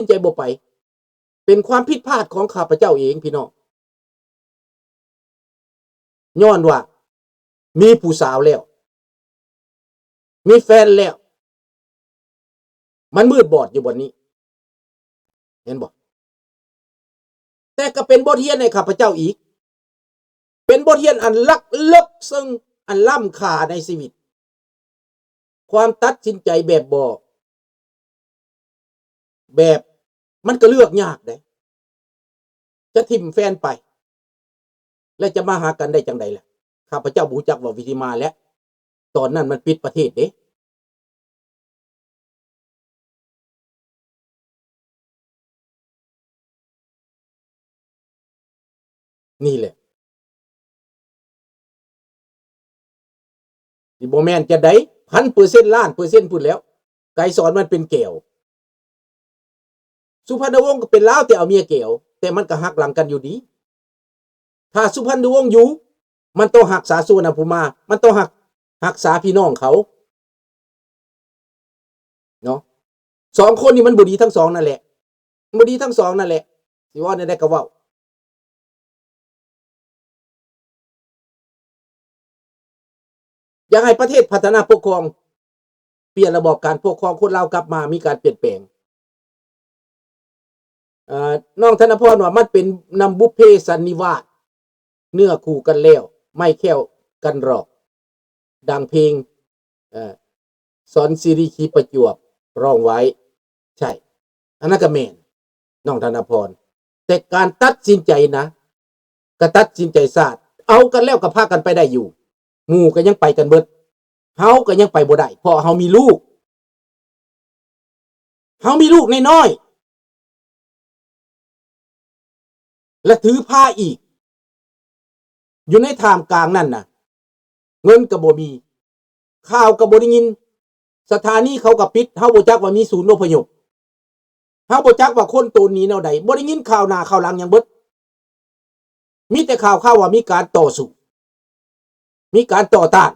ນໃຈບໍ່ໄປ ເປັນຄວາມຜິດພາດຂອງຂ້າພະເຈົ້າເອງ ພີ່ນ້ອງ. ຍ້ອນວ່າມີຜູ້ສາວແລ້ວ ມີແຟນແລ້ວ ມັນມືດບອດຢູ່ບ່ອນນີ້ ເຫັນບໍ່? ແຕ່ກໍເປັນບົດຮຽນໃຫ້ຂ້າພະເຈົ້າອີກ ເປັນບົດຮຽນອັນລັກເລິກເຊິ່ງ ອັນລ້ຳຄ່າໃນຊີວິດ. ຄວາມຕັດສິນໃຈແບບບໍ່ ແບບ ມັນກໍເລືອກຍາກເດ້ ຈະຖິ້ມແຟນໄປ ແລະ ຈະມາຫາກັນໄດ້ຈັ່ງໃດລະ? ຂ້າພະເຈົ້າບໍ່ຮູ້ຈັກວ່າວິທີມາແຫຼະ ຕອນນັ້ນມັນປິດປະເທດເດ້. ນີ້ແຫຼະ ຊິບໍ່ແມ່ນຈະໃດ ພັນເປີເຊັນ ລ້ານເປີເຊັນພຸ້ນແລ້ວ ໄກສອນມັນເປັນແກວ. ສຸພັນນະວົງກໍເປັນລາວແຕ່ເອົາເມຍແກວ ແຕ່ມັນກໍຫັກຫຼັງກັນຢູ່ດີ. ຖ້າສຸພັນນະວົງຢູ່ ມັນຕ້ອງຮັກສາສຸວັນນະພູມາ ມັນຕ້ອງຮັກ ຮັກສາພີ່ນ້ອງເຂົາເນາະ. ສອງຄົນນີ້ມັນບໍ່ດີທັງສອງນັ້ນແຫຼະ ມັນບໍ່ດີທັງສອງນັ້ນແຫຼະ ຊິເວົ້າແນວໃດກໍເວົ້າ. ຢາກໃຫ້ປະເທດພັດທະນາປົກຄອງ ປ່ຽນລະບອບການປົກຄອງ ຄົນລາວກັບມາມີການປ່ຽນແປງ. ເອີ ນ້ອງທະນະພອນວ່າ ມັນເປັນນຳບຸບເພສັນນິວາດ ເນື້ອຄູ່ກັນແລ້ວ ໄມ້ແຂ້ວກັນຫຼອກ ດັ່ງເພງ ເອີ ສອນຊີຣີຄີປະຈວບຮ້ອງໄວ້. ໃຊ່ ອັນນັ້ນກໍແມ່ນ ນ້ອງທະນະພອນ ແຕ່ການຕັດສິນໃຈນະ ກໍຕັດສິນໃຈຊາດ ເອົາກັນແລ້ວກໍພາກັນໄປໄດ້ຢູ່ ໝູ່ກໍຍັງໄປກັນເບິດ ເຮົາກໍຍັງໄປບໍ່ໄດ້ ເພາະເຮົາມີລູກ ເຮົາມີລູກນ້ອຍໆ ແລະ ຖືພາອີກ ຢູ່ໃນທ່າມກາງນັ້ນນະ ເງິນກໍບໍ່ມີ ຂ່າວກໍບໍ່ໄດ້ຍິນ ສະຖານີເຂົາກໍປິດ ເຮົາບໍ່ຈັກວ່າມີສູນອົບພະຍົບ ເຮົາບໍ່ຈັກວ່າຄົນໂຕນໜີແນວໃດ ບໍ່ໄດ້ຍິນຂ່າວໜ້າຂ່າວຫຼັງຫຍັງເບິດ ມີແຕ່ຂ່າວຄາວວ່າມີການຕໍ່ສູ້ ມີການຕໍ່ຕ້ານ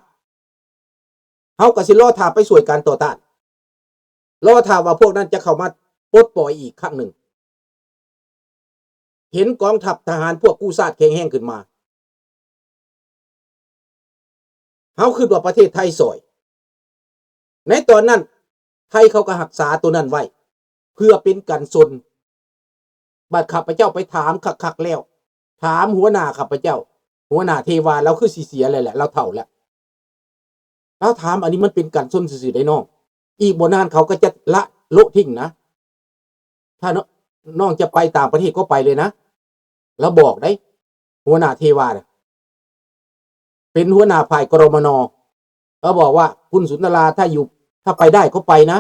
ເຮົາກໍຊິລໍຖ້າໄປຊ່ວຍການຕໍ່ຕ້ານ ລໍຖ້າວ່າພວກນັ້ນຈະເຂົ້າມາປົດປ່ອຍອີກຄັ້ງໜຶ່ງ. ເຫັນກອງທັບທະຫານພວກກູ້ຊາດແຂງແຮງຂຶ້ນມາ ເຮົາຄິດວ່າປະເທດໄທຊ່ອຍ ໃນຕອນນັ້ນ ໄທເຂົາກໍຮັກສາໂຕນັ້ນໄວ້ ເພື່ອເປັນກັນຊົນ. ບັດຂ້າພະເຈົ້າໄປຖາມຄັກໆແລ້ວ ຖາມຫົວໜ້າຂ້າພະເຈົ້າ ຫົວໜ້າເທວາ ລາວຄືຊິເສຍແລ້ວແຫຼະ ລາວເຖົ້າແລ້ວ ລາວຖາມ ອັນນີ້ມັນເປັນກັນຊົນຊື່ໆເດ້ນ້ອງ ອີກບໍ່ນານເຂົາກໍຈະລະໂລະຖິ້ມນະ ຖ້ານ້ອງຈະໄປຕ່າງປະເທດກໍໄປເລີຍນະ ລາວບອກໄດ໋ ຫົວໜ້າເທວານະ ເປັນຫົວໜ້າຝ່າຍ ກຣມນ ລາວບອກວ່າ ຄຸນສຸນດາລາ ຖ້າຢູ່ ຖ້າໄປໄດ້ກໍໄປນະ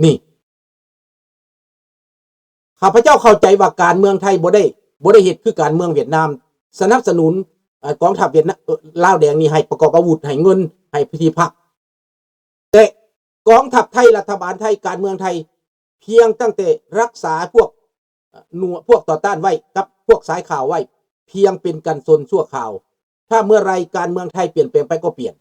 ນີ້ ຂ້າພະເຈົ້າເຂົ້າໃຈວ່າການເມືອງໄທບໍ່ໄດ້ ບໍ່ໄດ້ເຮັດຄືການເມືອງຫວຽດນາມ ສະໜັບສະໜູນ ເອີ ກອງທັບຫວຽດນາມ ເອີ ລາວແດງນີ້ໃຫ້ປະກອບອາວຸດ ໃຫ້ເງິນ ໃຫ້ທີ່ພັກ ແຕ່ກອງທັບໄທ ລັດຖະບານໄທ ການເມືອງໄທ ພຽງຕັ້ງແຕ່ຮັກສາພວກ ເອີ ໜ່ວຍ ພວກຕໍ່ຕ້ານໄວ້ກັບພວກສາຍຂ່າວໄວ້ ພຽງເປັນກັນຊົນຊົ່ວຄາວ. ຖ້າເມື່ອໃດການເມືອງໄທປ່ຽນແປງໄປກໍປ່ຽນ.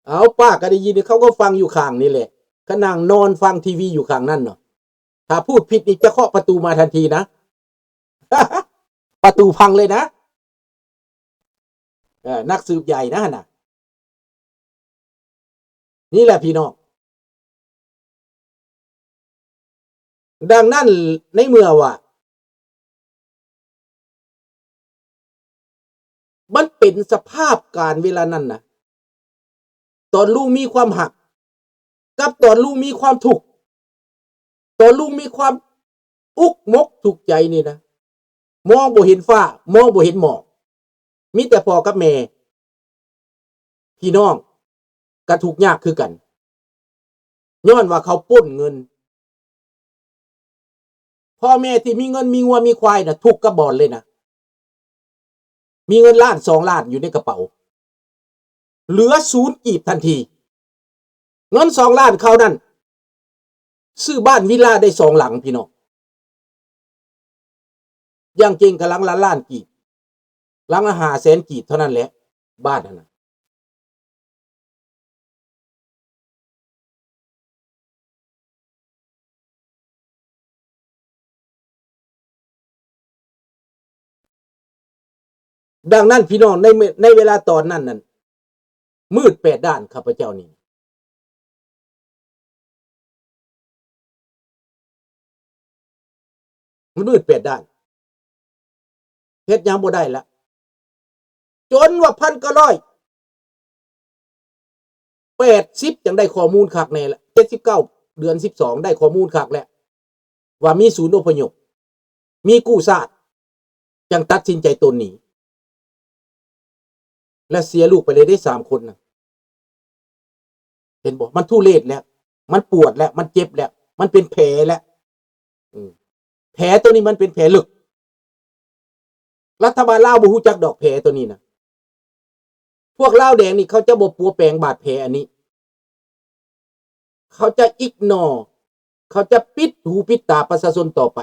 ເອົາ ປ້າກໍໄດ້ຍິນ ເຂົາກໍຟັງຢູ່ຂ້າງນີ້ແຫຼະ ກໍນັ່ງນອນຟັງທີວີຢູ່ຂ້າງນັ້ນເນາະ. ຖ້າພູດຜິດນີ້ຈະເຄາະປະຕູມາທັນທີນະ ປະຕູພັງເລີຍນະ. ເອີ ນັກສືບໃຫຍ່ນະຫັ້ນນະ. ນີ້ແຫຼະພີ່ນ້ອງ. ດັ່ງນັ້ນ ໃນເມື່ອວ່າ ມັນເປັນສະພາບການເວລານັ້ນນະ ຕອນລຸງມີຄວາມຮັກ ກັບຕອນລຸງມີຄວາມທຸກ ຕອນລຸງມີຄວາມອຸກມົກທຸກໃຈນີ້ນະ ມອງບໍ່ເຫັນຟ້າ ມອງບໍ່ເຫັນໝອກ ມີແຕ່ພໍ່ກັບແມ່ ພີ່ນ້ອງກໍທຸກຍາກຄືກັນ ຍ້ອນວ່າເຂົາປຸ້ນເງິນ. ພໍ່ແມ່ທີ່ມີເງິນມີງົວມີຄວາຍນະ ທຸກກັບບ່ອນເລີຍນະ. ມີເງິນລ້ານສອງລ້ານຢູ່ໃນກະເປົາ ເຫຼືອສູນກີບທັນທີ. ເງິນສອງລ້ານເຂົານັ້ນ ຊື້ບ້ານວິລາໄດ້ສອງຫຼັງ ພີ່ນ້ອງ. ຢ່າງເກັ່ງກໍຫຼັງລະລ້ານກີບ ຫຼັງລະຫ້າແສນກີບເທົ່ານັ້ນແຫຼະ ບ້ານຫັ້ນນະ. ດັ່ງນັ້ນ ພີ່ນ້ອງ ໃນເວ- ໃນເວລາຕອນນັ້ນນັ້ນ ມືດແປດດ້ານ ຂ້າພະເຈົ້ານີ້ ມັນມືດແປດດ້ານ ເຮັດຫຍັງບໍ່ໄດ້ລະ ຈົນວ່າ ພັນເກົ້າຮ້ອຍແປດສິບ ຈັ່ງໄດ້ຂໍ້ມູນຄັກແນ່ລະ ເຈັດສິບເກົ້າ ເດືອນສິບສອງ ໄດ້ຂໍ້ມູນຄັກແລ້ວ ວ່າມີສູນອົບພະຍົບ ມີກູ້ຊາດ ຈັ່ງຕັດສິນໃຈຕົນໜີ ແລະເສຍລູກໄປເລີຍເດ້ ສາມຄົນນະ ເຫັນບໍ່? ມັນທຸເລດແລ້ວ ມັນປວດແລ້ວ ມັນເຈັບແລ້ວ ມັນເປັນແຜແລ້ວ ອືມ ແຜໂຕນີ້ມັນເປັນແຜເລິກ ລັດຖະບານລາວບໍ່ຮູ້ຈັກດອກແຜໂຕນີ້ນະ ພວກລາວແດງນີ້ເຂົາຈະບໍ່ປົວແປງບາດແຜອັນນີ້ ເຂົາຈະ ignore ເຂົາຈະປິດຫູປິດຕາປະຊາຊົນຕໍ່ໄປ.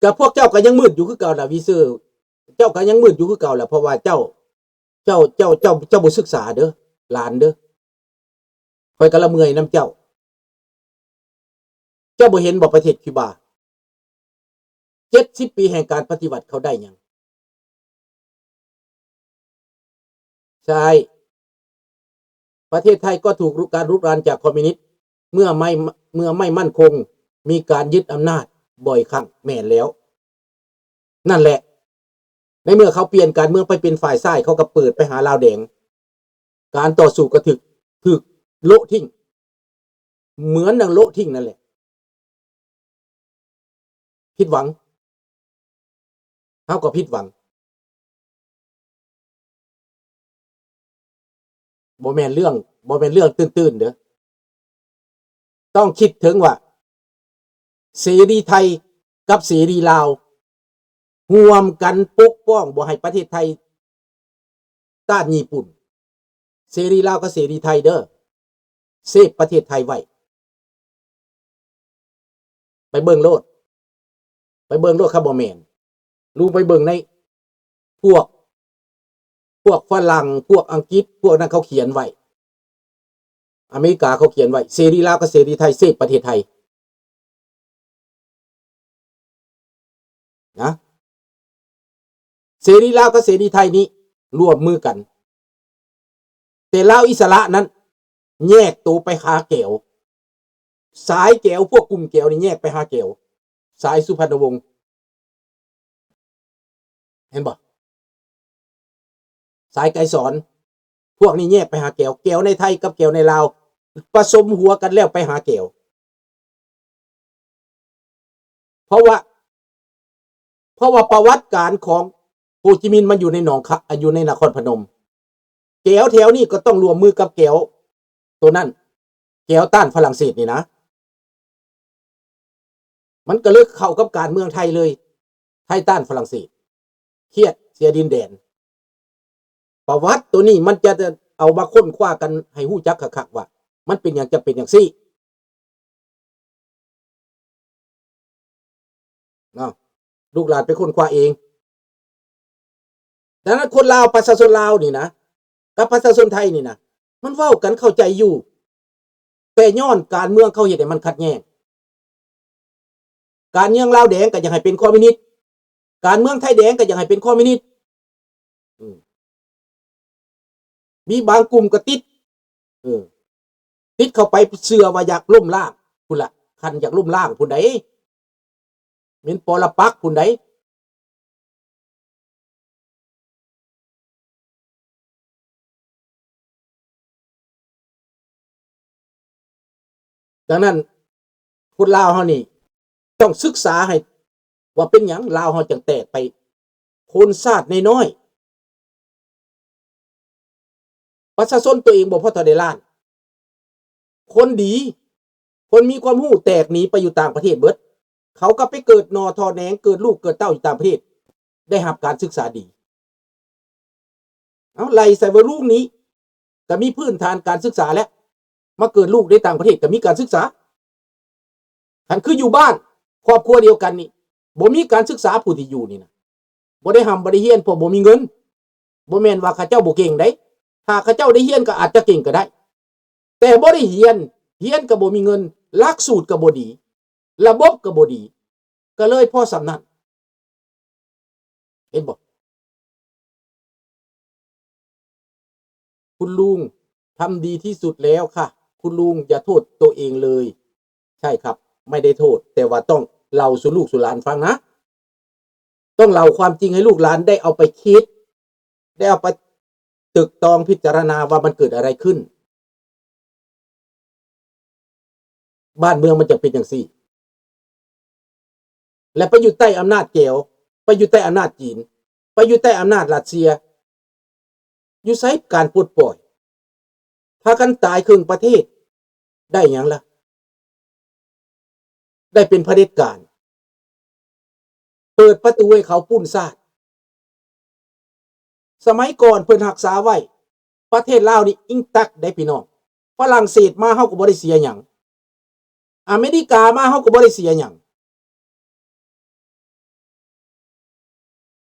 ກະພວກເຈົ້າກະຍັງມືດຢູ່ຄືເກົ່າລະ ວີເຊີ ເຈົ້າກະຍັງມືດຢູ່ຄືເກົ່າລະ ເພາະວ່າເຈົ້າ ເຈົ້າ ເຈົ້າ ເຈົ້າ ເຈົ້າບໍ່ສຶກສາເດີ ຫຼານເດີ ຂ້ອຍກະລະເມື່ອຍນຳເຈົ້າ. ເຈົ້າບໍ່ເຫັນບໍ່ ປະເທດຄິວບາ ເຈັດສິບປີແຫ່ງການປະຕິວັດ ເຂົາໄດ້ຫຍັງ? ໃຊ່ ປະເທດໄທກໍຖືກການລຸກລານຈາກຄອມມິວນິດ ເມື່ອໄມ່ ເມື່ອໄມ່ໝັ້ນຄົງ ມີການຍຶດອຳນາດບ່ອຍຄັ້ງ ແມ່ນແລ້ວ. ນັ້ນແຫຼະ ໃນເມື່ອເຂົາປ່ຽນການເມືອງໄປເປັນຝ່າຍຊ້າຍ ເຂົາກໍເປີດໄປຫາລາວແດງ ການຕໍ່ສູ້ກໍຖືກ ຖືກໂລະຖິ້ມ ເໝືອນດັ່ງໂລະຖິ້ມນັ້ນແຫຼະ. ຜິດຫວັງ ເຮົາກໍຜິດຫວັງ. ບໍ່ແມ່ນເລື່ອງ ບໍ່ແມ່ນເລື່ອງຕື່ນໆເດີ. ຕ້ອງຄິດເຖິງວ່າ ເສລີໄທກັບເສລີລາວ ຮ່ວມກັນປົກປ້ອງບໍ່ໃຫ້ປະເທດໄທຕ້ານຍີ່ປຸ່ນ. ເສລີລາວກັບເສລີໄທເດີ ເຊບປະເທດໄທໄວ້. ໄປເບິ່ງໂລດ ໄປເບິ່ງໂລດ ຄັນບໍ່ແມ່ນ ລູກໄປເບິ່ງໃນພວກ ພວກຝຣັ່ງ ພວກອັງກິດ ພວກນັ້ນເຂົາຂຽນໄວ້ ອາເມລິກາເຂົາຂຽນໄວ້ ເສລີລາວກັບເສລີໄທ ເຊບປະເທດໄທ ນະ ເສລີລາວກັບເສລີໄທນີ້ຮ່ວມມືກັນ ແຕ່ລາວອິດສະຫຼະນັ້ນແຍກໂຕໄປຫາແກວ ສາຍແກວ ພວກກຸ່ມແກວນີ້ແຍກໄປຫາແກວ ສາຍສຸພັນນະວົງ ເຫັນບໍ່? ສາຍໄກສອນ ພວກນີ້ແຍກໄປຫາແກວ ແກວໃນໄທກັບແກວໃນລາວ ປະສົມຫົວກັນແລ້ວໄປຫາແກວ. ເພາະວ່າ ເພາະວ່າປະຫວັດການຂອງໂຮຈິມິນມັນຢູ່ໃນໜອງຄະ ຢູ່ໃນນະຄອນພະນົມ ແກວແຖວນີ້ກໍຕ້ອງຮ່ວມມືກັບແກວໂຕນັ້ນ ແກວຕ້ານຝຣັ່ງເສດນີ້ນະ ມັນກໍເລີຍເຂົ້າກັບການເມືອງໄທເລີຍ ໄທຕ້ານຝຣັ່ງເສດ ຄຽດເສຍດິນແດນ. ປະຫວັດໂຕນີ້ມັນຈະ ຈະເອົາມາຄົ້ນຄວ້າກັນໃຫ້ຮູ້ຈັກຄັກໆວ່າ ມັນເປັນຫຍັງຈັ່ງເປັນຈັ່ງຊີ້ ເນາະ ລູກຫຼານໄປຄົ້ນຄວ້າເອງ. ດັ່ງນັ້ນຄົນລາວ ປະຊາຊົນລາວນີ້ນະ ກັບປະຊາຊົນໄທນີ້ນະ ມັນເວົ້າກັນເຂົ້າໃຈຢູ່ ແຕ່ຍ້ອນການເມືອງເຂົາເຮັດໃຫ້ມັນຂັດແຍ່ງ. ການເມືອງລາວແດງກໍຢາກໃຫ້ເປັນຄອມມິວນິດ ການເມືອງໄທແດງກໍຢາກໃຫ້ເປັນຄອມມິວນິດ ອືມ ມີບາງກຸ່ມກໍຕິດ ເອີ ຕິດເຂົ້າໄປ ເຊື່ອວ່າຢາກລົ້ມລ້າງພຸ້ນລະ ຄັນຢາກລົ້ມລ້າງພຸ້ນໃດ ແມ່ນປໍລະປັກພຸ້ນໃດ. ດັ່ງນັ້ນ ຄົນລາວເຮົານີ້ຕ້ອງສຶກສາໃຫ້ວ່າເປັນຫຍັງລາວເຮົາຈັ່ງແຕກໄປ ຄົນຊາດນ້ອຍໆ ປະຊາຊົນຕົວເອງບໍ່ພໍເທົ່າໃດລ້ານ ຄົນດີ ຄົນມີຄວາມຮູ້ແຕກໜີໄປຢູ່ຕ່າງປະເທດເບິດ ເຂົາກໍໄປເກີດໜໍ່ທໍ່ແໜງ ເກີດລູກເກີດເຕົ້າຢູ່ຕ່າງປະເທດ ໄດ້ຮັບການສຶກສາດີ. ເອົາ ໄລ່ໃສ່ວ່າລູກນີ້ກໍມີພື້ນຖານການສຶກສາແລ້ວ ມາເກີດລູກໃນຕ່າງປະເທດກໍມີການສຶກສາ. ຄັນຄືຢູ່ບ້ານຄອບຄົວດຽວກັນນີ້ ບໍ່ມີການສຶກສາ ຜູ້ທີ່ຢູ່ນີ້ນະ ບໍ່ໄດ້ຮ່ຳບໍ່ໄດ້ຮຽນ ເພາະບໍ່ມີເງິນ. ບໍ່ແມ່ນວ່າເຂົາເຈົ້າບໍ່ເກັ່ງໃດ໋. ຖ້າເຂົາເຈົ້າໄດ້ຮຽນກໍອາດຈະເກັ່ງກໍໄດ້ ແຕ່ບໍ່ໄດ້ຮຽນ, ຮຽນກໍບໍ່ມີເງິນ, ຫຼັກສູດກໍບໍ່ດີ, ລະບົບກໍບໍ່ດີ, ກໍເລີຍພໍສ່ຳນັ້ນ. ເຫັນບໍ່? ຄຸນລຸງທຳດີທີ່ສຸດແລ້ວຄ່ະ. ຄຸນລຸງຢ່າໂທດໂຕເອງເລີຍ. ໃຊ່ຄັບ, ໄມ່ໄດ້ໂທດ, ແຕ່ວ່າຕ້ອງເລົ່າສູ່ລູກສູ່ຫຼານຟັງນະ. ຕ້ອງເລົ່າຄວາມຈິງໃຫ້ລູກຫຼານໄດ້ເອົາໄປຄິດ, ໄດ້ເອົາໄປຕຶກຕອງພິຈາລະນາວ່າມັນເກີດອະໄລຂຶ້ນ. ບ້ານເມືອງມັນຈະເປັນຈັ່ງຊີ້ ແລະ ໄປຢູ່ໃຕ້ອຳນາດແກວ, ໄປຢູ່ໃຕ້ອຳນາດຈີນ, ໄປຢູ່ໃຕ້ອຳນາດຣັດເຊຍ, ຢູ່ໃສການປົດປ່ອຍ? ພາກັນຕາຍເຄິ່ງປະເທດ ໄດ້ຫຍັງລະ? ໄດ້ເປັນຜະເດັດການ, ເປີດປະຕູໃຫ້ເຂົາປຸ້ນຊາດ. ສະໄໝກ່ອນເພິ່ນຮັກສາໄວ້, ປະເທດລາວນີ້ອິງຕັກເດ້ພີ່ນ້ອງ. ຝຣັ່ງເສດມາເຮົາກໍບໍ່ໄດ້ເສຍຫຍັງ, ອາເມລິກາມາເຮົາກໍບໍ່ໄດ້ເສຍຫຍັງ.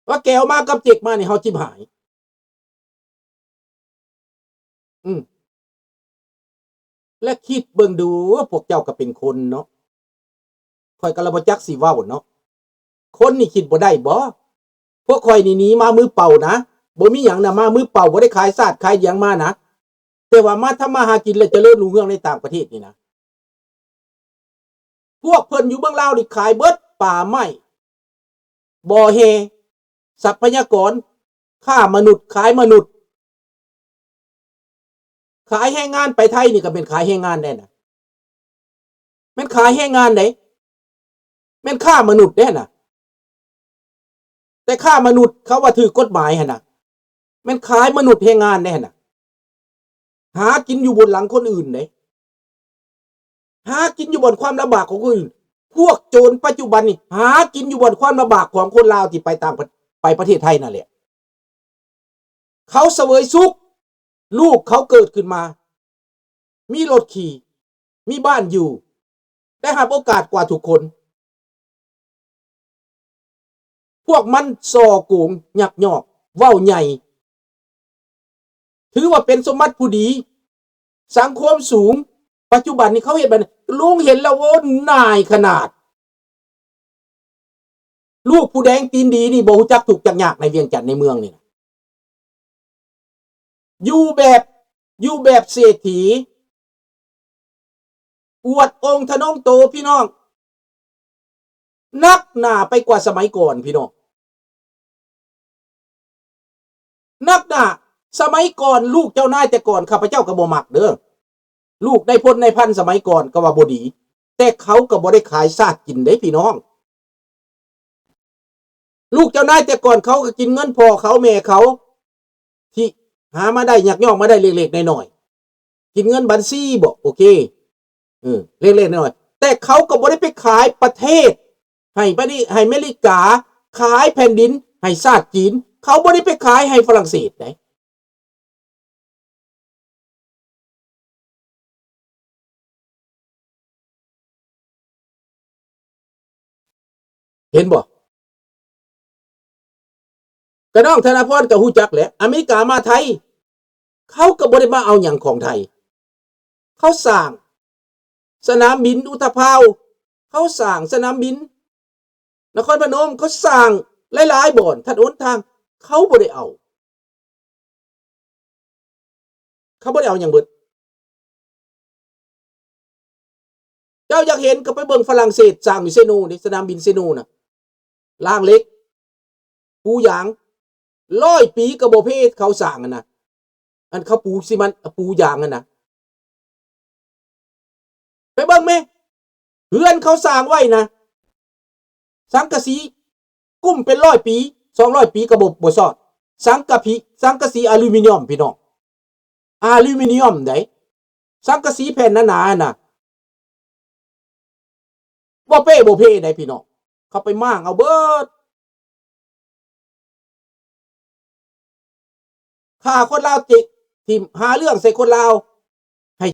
ວ່າແກວມາກັບເຈັກມານີ້ເຮົາຈິບຫາຍ. ອືມ ແລະຄິດເບິ່ງດູ, ພວກເຈົ້າກໍເປັນຄົນເນາະ, ຂ້ອຍກໍລະບໍ່ຈັກຊິເວົ້າເນາະ. ຄົນນີ້ຄິດບໍ່ໄດ້ບໍ? ພວກຂ້ອຍນີ້ໜີມາມືເປົ່ານະ, ບໍ່ມີຫຍັງນະ, ມາມືເປົ່າ, ບໍ່ໄດ້ຂາຍຊາດຂາຍຫຍັງມານະ, ແຕ່ວ່າມາທຳມາຫາກິນ ແລະ ຈະເລີນຮຸ່ງເຮືອງໃນຕ່າງປະເທດນີ້ນະ. ພວກເພິ່ນຢູ່ເມືອງລາວນີ້ຂາຍເບິດ, ປ່າໄມ້, ບໍ່ແຮ່, ຊັບພະຍາກອນ, ຄ້າມະນຸດ, ຂາຍມະນຸດ, ຂາຍແຮງງານໄປໄທນີ້ກໍແມ່ນຂາຍແຮງງານແດ່ນະ, ແມ່ນຂາຍແຮງງານເດ້, ແມ່ນຄ້າມະນຸດເດ້ນະ. ແຕ່ຄ້າມະນຸດເຂົາວ່າຖືກກົດໝາຍຫັ້ນນະ, ແມ່ນຂາຍມະນຸດແຮງງານເດ້ຫັ້ນນະ. ຫາກິນຢູ່ບົນຫຼັງຄົນອື່ນເດ້, ຫາກິນຢູ່ບ່ອນຄວາມລຳບາກຂອງຄົນອື່ນ. ພວກໂຈນປັດຈຸບັນນີ້ຫາກິນຢູ່ບ່ອນຄວາມລຳບາກຂອງຄົນລາວທີ່ໄປຕ່າງປະ ໄປປະເທດໄທນັ້ນແຫຼະ. ເຂົາສະເຫວີຍສຸກ, ລູກເຂົາເກີດຂຶ້ນມາ ມີລົດຂີ່, ມີບ້ານຢູ່, ໄດ້ຮັບໂອກາດກວ່າທຸກຄົນ. ພວກມັນສໍ້ໂກງ, ຍັກຍອກ, ເວົ້າໃຫຍ່, ຖືວ່າເປັນສົມບັດຜູ້ດີ, ສັງຄົມສູງ. ປັດຈຸບັນນີ້ເຂົາເຮັດແບບນັ້ນ, ລຸງເຫັນແລ້ວ ໂອ້ ໜ້າຍຂະໜາດ. ລູກຜູ້ແດງຕີນດີນີ້ບໍ່ຮູ້ຈັກທຸກຈັກຍາກໃນວຽງຈັນໃນເມືອງນີ້ນະ. ຢູ່ແບບ ຢູ່ແບບເສດຖີ, ອວດອົງທະນົງໂຕພີ່ນ້ອງ, ໜັກໜາໄປກວ່າສະໄໝກ່ອນພີ່ນ້ອງ. ໜັກໜາ, ສະໄໝກ່ອນ ລູກເຈົ້ານາຍແຕ່ກ່ອນ ຂ້າພະເຈົ້າກໍບໍ່ມັກເດີ້. ລູກນາຍພົນນາຍພັນສະໄໝກ່ອນກໍວ່າບໍ່ດີ, ແຕ່ເຂົາກໍບໍ່ໄດ້ຂາຍຊາດກິນເດ້ພີ່ນ້ອງ. ລູກເຈົ້ານາຍແຕ່ກ່ອນເຂົາກໍກິນເງິນພໍ່ເຂົາແມ່ເຂົາ ທີ່ຫາມາໄດ້ ຍັກຍອກມາໄດ້ເລັກໆນ້ອຍໆ. ກິນເງິນບັນຊີບໍ? ໂອເຄ ເອີ ເລັກໆນ້ອຍໆ, ແຕ່ເຂົາກໍບໍ່ໄດ້ໄປຂາຍປະເທດໃຫ້ປະເທດ ໃຫ້ເມລິກາ, ຂາຍແຜ່ນດິນໃຫ້ຊາດຈີນ, ເຂົາບໍ່ໄດ້ໄປຂາຍໃຫ້ຝຣັ່ງເສດໃດ. ເຫັນບໍ່? ກະນ້ອງທະນາພອນກໍຮູ້ຈັກແຫຼະ, ອາເມລິກາມາໄທ ເຂົາກໍບໍ່ໄດ້ມາເອົາຫຍັງຂອງໄທ. ເຂົາສ້າງສະໜາມບິນອຸຕະພາວ, ເຂົາສ້າງສະໜາມບິນນະຄອນພະນົມ, ເຂົາສ້າງຫຼາຍໆບ່ອນ, ຖະໜົນທາງ, ເຂົາບໍ່ໄດ້ເອົາ. ເຂົາບໍ່ໄດ້ເອົາຫຍັງເບິດ. ເຈົ້າຢາກເຫັນກໍໄປເບິ່ງຝຣັ່ງເສດສ້າງຢູ່ເຊໂນເດ້, ສະໜາມບິນເຊໂນນະ, ລາງເຫຼັກ, ປູຢາງ, ຮ້ອຍປີກໍບໍ່ເພ ເຂົາສ້າງຫັ້ນນະ, ອັນເຂົາປູຊີມັນ, ປູຢາງຫັ້ນນະ. ໄປເບິ່ງແມ້, ເຮືອນເຂົາສ້າງໄວ້ນະ, ສັງກະສີກຸ້ມເປັນຮ້ອຍປີ ສອງຮ້ອຍປີກໍບໍ່ ບໍ່ຊອດ. ສັງກະສີ ສັງກະສີອາລູມິນຽມ ພີ່ນ້ອງ, ອາລູມິນຽມໃດ໋, ສັງກະສີແຜ່ນໜາໆຫັ້ນນະ, ບໍ່ເປ້ບໍ່ເພໃດ໋ພີ່ນ້ອງ. ເຂົາໄປມ້າງເອົາເບິດ. ຂ້າຄົນລາວຈິກ ທີ່ຫາເລື່ອງໃສ່ຄົນລາວ,